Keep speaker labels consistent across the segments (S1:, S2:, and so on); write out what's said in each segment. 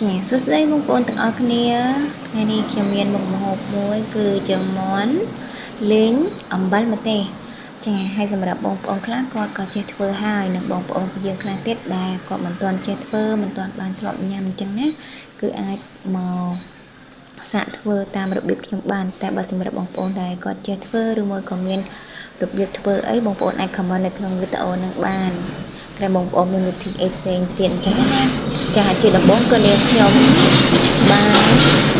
S1: ចាសួស្តីបងប្អូនទាំងអស់គ្នាថ្ងៃនេះខ្ញុំមានមុខម្ហូបមួយគឺជើងមាន់លីងអំបិលម្ទេសចាហើយសម្រាប់បងប្អូនខ្លះគាត់ក៏ចេះធ្វើហើយនិងបងប្អូនយើងខ្លះទៀតដែលគាត់មិនទាន់ចេះធ្វើមិនទាន់បានធ្លាប់ញ៉ាំអញ្ចឹងណាគឺអាចមកសាកធ្វើតាមរបៀបខ្ញុំបានតែបើសម្រាប់បងប្អូនដែលគាត់ចេះធ្វើឬមួយក៏មានរបៀបធ្វើអីបងប្អូនអាច comment នៅក្នុងវីដេអូនឹងបានតែបងប្អូនមានវិធីអីផ្សេងទៀតអញ្ចឹងណាចាជាដំបូងគឺនាងខ្ញុំបាន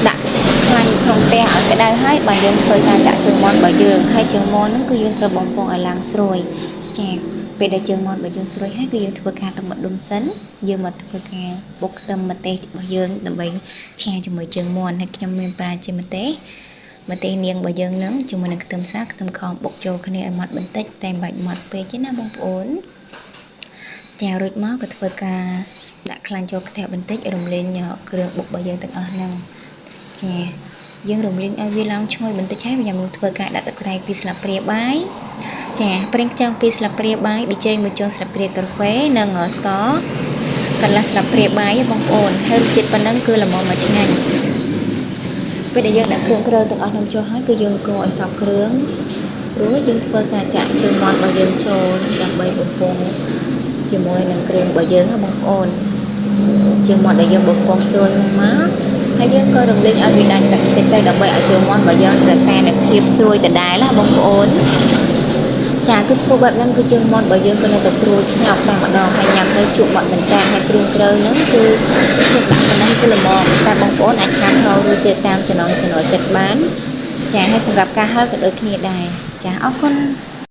S1: ដាក់ខ្លាញ់ក្នុងផ្ទះឲ្យក្តៅហើយបាទយើងធ្វើការចាក់ជើងមាន់របស់យើងហើយជើងមាន់ហ្នឹងគឺយើងត្រូវបំពងឲ្យឡើងស្រួយចាពេលដែលជើងមាន់របស់យើងស្រួយហើយគឺយើងធ្វើការទឹកម្ដុំសិនយើងមកធ្វើការបុកខ្ទឹមម្ទេសរបស់យើងដើម្បីឆាជាមួយជើងមាន់ហើយខ្ញុំមានប្រើជាម្ទេសម្ទេសនាងរបស់យើងនឹងជាមួយនឹងខ្ទឹមសខ្ទឹមខបុកចូលគ្នាឲ្យម៉ត់បន្តិចតែមិនបាច់ម៉ត់ពេកទេណាបងប្អូនចារួចមកក៏ធ្វើការដាក់ខ្លាញ់ចូលខ្ទះបន្តិចរំលេងគ្រឿងបុករបស់យើងទាំងអស់ហ្នឹងចាយើងរំលេងឲ្យវាឡើងឈ្ងុយបន្តិចហើយខ្ញុំនឹងធ្វើការដាក់ទឹកត្រី2ស្លាបព្រាបាយចាប្រេងខ្យង2ស្លាបព្រាបាយប៊ីចេង1ចុងស្លាបព្រាកាហ្វេនិងស្ករកន្លះស្លាបព្រាបាយបងប្អូនហើយរសជាតិប៉ុណ្ណឹងគឺល្មមមកឆ្ងាញ់ពេលដែលយើងដាក់គ្រឿងក្រៅទាំងអស់នោះចូលហើយគឺយើងកូរឲ្យសព្វគ្រឿងរួចយើងធ្វើការចាក់ជើងមាន់របស់យើងចូលដើម្បីបំពងជាមួយនឹងគ្រឿងរបស់យើងណាបងប្អូនជើងមាន់ដែលយើងបំពងស្រួយមកហើយយើងក៏រំលេចឲ្យវាដាច់ទឹកតិចទៅដើម្បីឲ្យជើងមាន់របស់យើងរក្សានូវភាពស្រួយដដែលណាបងប្អូនចាគឺធ្វើបែបហ្នឹងគឺជើងមាន់របស់យើងគឺនៅតែស្រួយឆ្ងោកតែម្ដងហើយញ៉ាំទៅជក់មាត់មែនតើហើយគ្រឿងក្រៅហ្នឹងគឺខ្ញុំដាក់ប៉ុណ្ណេះគឺល្មមតែបងប្អូនអាចហាមហៅរសជាតិតាមចំណង់ចំណូលចិត្តបានចាហើយសម្រាប់ការហឹរក៏ដូចគ្នាដែរចាអរគុណ។